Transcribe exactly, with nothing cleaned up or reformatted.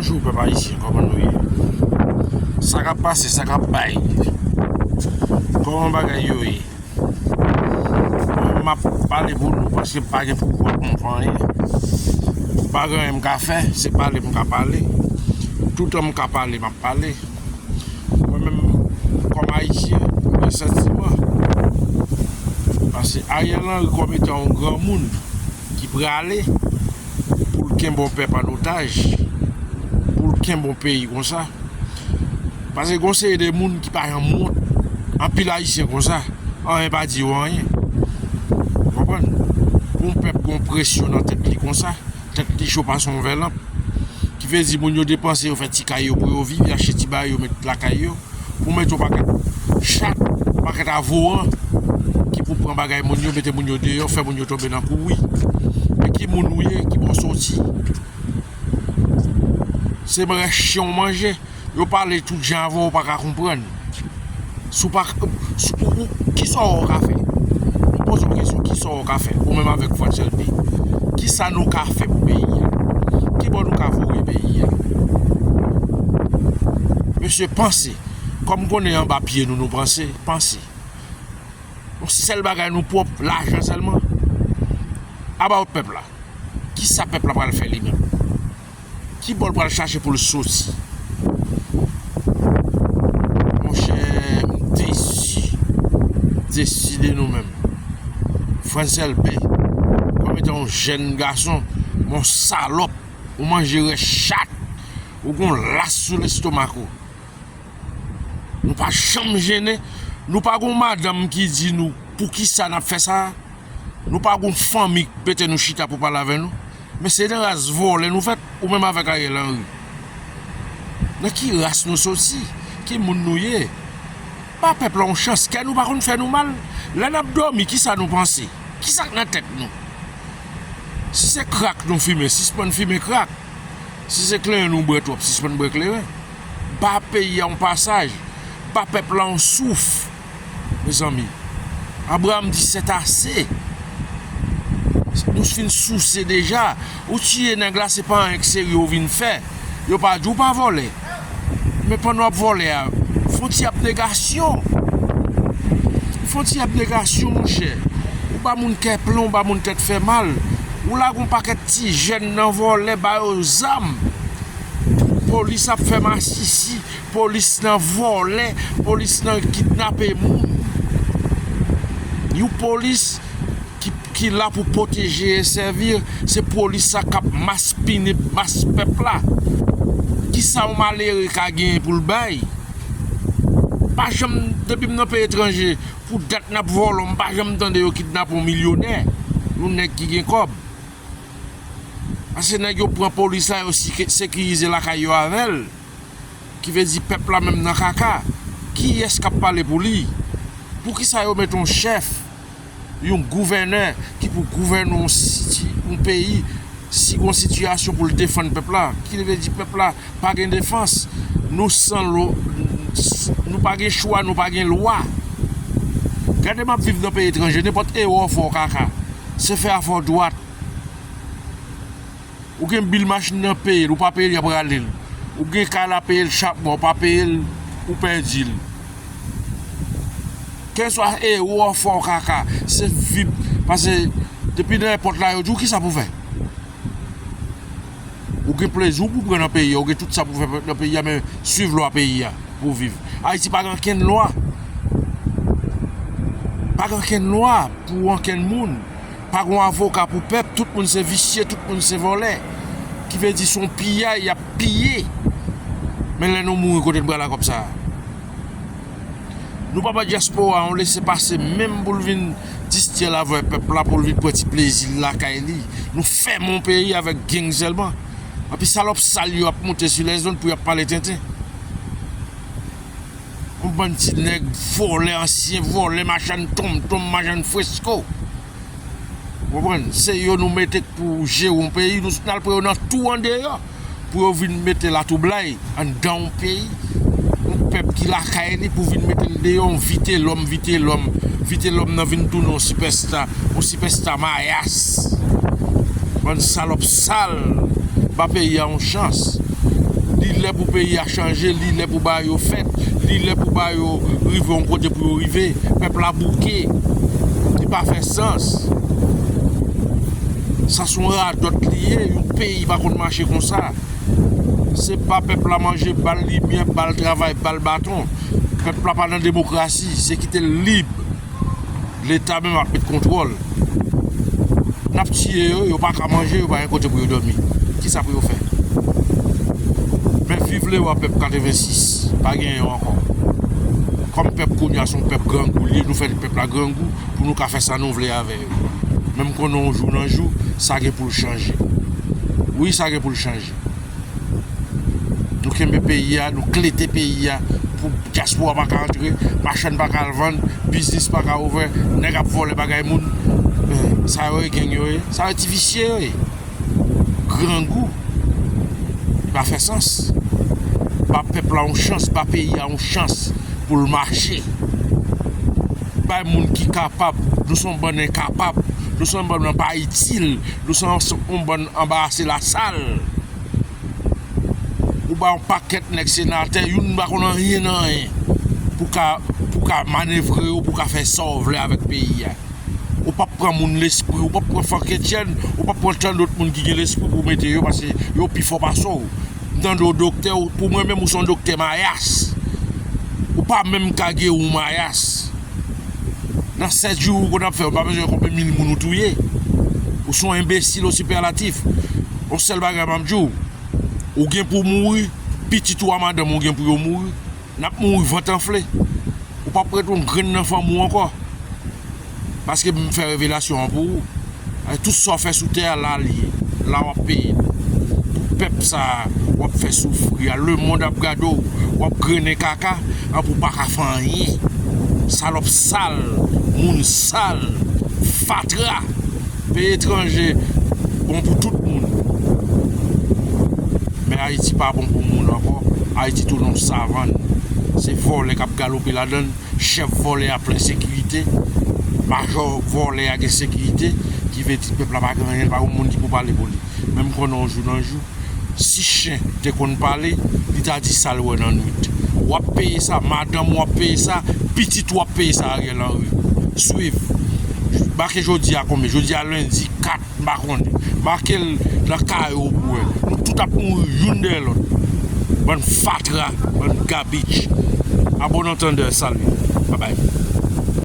Bonjou, pèp ayisyen, kòman nou ye? Sa k ap pase, sa k ap bay? Kòman bagay yo ye? M ap pale pou nou paske m pa gen pouvwa pou m fè anyen. M pa gen anyen m ka fè, se pale m ka pale. Toutan m ka pale, m ap pale. Mwen menm, kòm ayisyen, m gen santiman. Paske Ariel Henry kòm etan yon granmoun ki prale pou l kenbe yon pèp an otaj, pou l kenbe yon peyi konsa. Paske gon seri de moun ki pa janm wont, anpil ayisyen konsa, anyen pa di yo anyen. Ou konprann? Pou yon pèp gon presyon nan tèt li konsa, tèt li cho pase yon vè lanp. Ki vle di moun yo depanse, yo fè ti kay yo pou yo viv, yo achte ti bagay yo met lakay yo. Pou mete yon pakèt chat, yon pakèt avoran ki pou pran bagay moun yo, mete moun yo deyò, fè moun yo tonbe nan kouri. Men ki moun ou ye, ki bò w soti? Se rès chen w manje. Yo pale tout jan avè w, ou pa ka konprann. Si w pa, si, ou, ou, kisa w ka fè? M poze w kesyon, kisa w ka fè? Ou menm avèk Frantz Elbé. Kisa nou ka fè pou peyi a? Ki bò nou ka voye peyi a? Mesye, panse. Kòm konnen anba pye nou, nou panse, panse. Yon sèl bagay nou pwòp, lajan sèlman. About pèp la. Kisa pèp la pral fè li menm? Ki bò l pral chache pou l soti? Monchè, m desi. Desi de nou menm. Frantz Elbé, kòm etan yon jèn gason, men yon salòp, ou manje rès chat, ou gon las sou lestomak ou. Nou pa janm jennen, nou pa gon madanm ki di nou poukisa n ap fè sa. Nou pa gon fanmi k mete nou chita pou pale avè nou. Men se nan ras vòlè nou fèt, ou menm avèk Ariel Henry. Nan ki ras nou soti? Ki moun nou ye? Ba pèp la yon chans, kè nou pa konn fè nou mal. Lè n ap dòmi, kisa nou panse? Kisa k nan tèt nou? Si se krak nou fimen, sispann fimen krak. Si se kleren nou bwè twòp, sispann bwè kleren. Ba peyi a yon pasaj. Ba pèp la yon souf. Mezanmi, Abraram di, c'est assez. Nou fin souse deja. Ou tiye nèg la, se pa anyen k serye ou vin fè. Yo pa di w pa vòlè. Men pandan w ap vòlè a, fè yon ti abnegasyon. Fè yon ti abnegasyon, monchè. Ou ba moun kè plon, ou ba moun tèt fè mal. Ou lage yon pakèt ti jèn nan vòlè, ba yo zam. Polis ap fè masisi, polis nan vòlè, polis nan kidnape moun. Yon polis ki, ki la pou pwoteje e sèvi, se polis sa k ap maspinen mas pèp la. Kisa yon malere ka genyen pou l bay? Pa janm, depi m nan peyi etranje, pou dat n ap vòlò, m pa janm tande yo kidnape yon milyonè, yon nèg ki gen kòb. Paske nèg yo pran polis la, yo sike-, sekirize lakay yo avè l. Ki vle di pèp la menm nan kaka. Kiyès k ap pale pou li? Poukisa yo mete yon chèf, yon gouvènè ki pou gouvène yon siti-, yon peyi, si gon sitiyasyon pou l defann pèp la? Ki vle di pèp la pa gen defans. Nou san lo-, nou pa gen chwa, nou pa gen lwa. Gade m ap viv nan peyi etranje, nenpòt ewo fè w kaka. Se fè a fè w dwat. Ou gen bil machin nan peye l, ou pa peye l, y ap rale l. Ou gen kay la peye l chak mwa, ou pa peye l, ou pèdi l. Kèlswa ewo w fè w kaka, se vip, paske depi nan èpòt la, yo di w kisa pou fè. Ou gen plezi w pou pran nan peyi a, ou gen tout sa pou fè nan peyi a, men swiv lwa peyi a pou w viv. Ayiti pa gen ankenn lwa. Pa gen ankenn lwa pou ankenn moun. Pa gen avoka pou pèp, tout moun se visye, tout moun se vòlè. Ki vle di se yon piyay y ap piye. Men lè nou mouri, kote n pral ak kòb sa a? Nou pa ba dyaspora a yon lese pase menm pou l vin distrè l avè pèp la, pou l vin pran ti plezi l lakay li. Nou fèmen yon peyi avèk gang sèlman. Anpi salòp sal yo ap monte sou lèzond pou y ap pale tenten. Yon bann ti nèg vòlè, ansyen vòlè, machann tonmtonm, machann fresko. Ou konprann? Se yo nou mete pou jere yon peyi, nou, n al pran yo nan tou andeyò. Pou yo vin mete latwoublay anndan yon peyi. Yon pèp ki lakay li pou vin mete l deyò, yon Vitelòm, Vitelòm, Vitelòm nan vin tounen yon sipèsta, yon sipèsta mayas. Bann salòp sal, ba peyi a yon chans. Li lè pou peyi a chanje, li lè pou bagay yo fèt, li lè pou bagay yo rive yon kote pou yo rive. Pèp la bouke. Li pa fè sans. Sa se yon radòt li ye, yon peyi pa konn mache konsa. Se ba pèp la manje, ba l limyè, ba l travay, ba l baton. Pèp la pa nan demokrasi, se kite l lib. Leta menm ap met kontwòl. N ap tiye yo, yo pa ka manje, yo pa gen kote pou yo dòmi. Kisa pou yo fè? Men viv lewa pèp katrevensis, pa gen yo ankò. Kòm pèp kounye a se yon pèp grangou li ye, nou fè pèp la grangou pou nou ka fè sa nou vle avè yo. Men m konnen yon jou nan jou, sa gen pou l chanje. Wi, sa gen pou l chanje. Nou kenbe peyi a, nou klete peyi a, pou dyaspora pa ka antre, machann pa ka al vann, biznis pa ka ouvè, nèg ap vòlè bagay moun. Eh, sa yo ye gang yo ye, sa yo ti visye yo ye. Grangou. Li pa fè sans. Ba pèp la yon chans, ba peyi a yon chans pou l mache. Bay moun ki kapab, nou se yon bann enkapab, nou se yon bann pa itil, nou se yon bann anbarase lasal. Ou ba yon pakèt nèg senatè, youn pa konn anyen nan anyen. Pou ka, pou ka manevre yo, pou ka fè sa w vle avèk peyi a. Ou p ap pran moun lespri, ou p ap pran Franck Etienne, ou p ap pran tann dòt moun ki gen lespri pou mete yo, paske yo pi fò pase w. M tande w doktè, ou, pou mwen menm ou se yon doktè mayas. Ou pa menm ka geri yon mayas. Nan sèt jou ou konn ap fè, ou pa bezwen konbyen mil moun ou touye. Ou se yon enbesil o sipèlatif. Yon sèl bagay m ap di w, ou gen pou mouri, pitit ou a madanm ou gen pou yo mouri. N ap mouri vant anfle. Ou p ap ret yon grenn nan fanmi w ankò. Paske m fè revelasyon an pou ou. Tout sa w fè sou tè a, la l ye. La w ap peye l. Pou pèp sa a, w ap fè soufri a. Lemonn ap gade w. W ap grennen kaka, an pou w pa ka fè anyen. Salòp sal, moun sal, fatra. Peyi etranje bon pou tout moun. Men Ayiti pa bon pou moun ankò. Ayiti tounen yon savann. Se vòlè k ap galope ladan l. Chèf vòlè a plen sekirite. Majò vòlè a gen sekirite. Ki vle di pèp la pa gen anyen, pa gen moun ki pou pale pou li. Men m konnen yon jou nan jou, si chen te konn pale, li ta di sa l wè nan nwit. W ap peye sa, madanm ou ap peye sa, pitit ou ap peye sa, Ariel Henry. Swiv. Make jodi a konbyen? Jodi a lendi kat, m pa konnen. Make l nan kaye w pou wè. Nou tout ap mouri youn dèyè lòt. Bann fatra, bann gabich. Abòne an tandè, sali. Babay.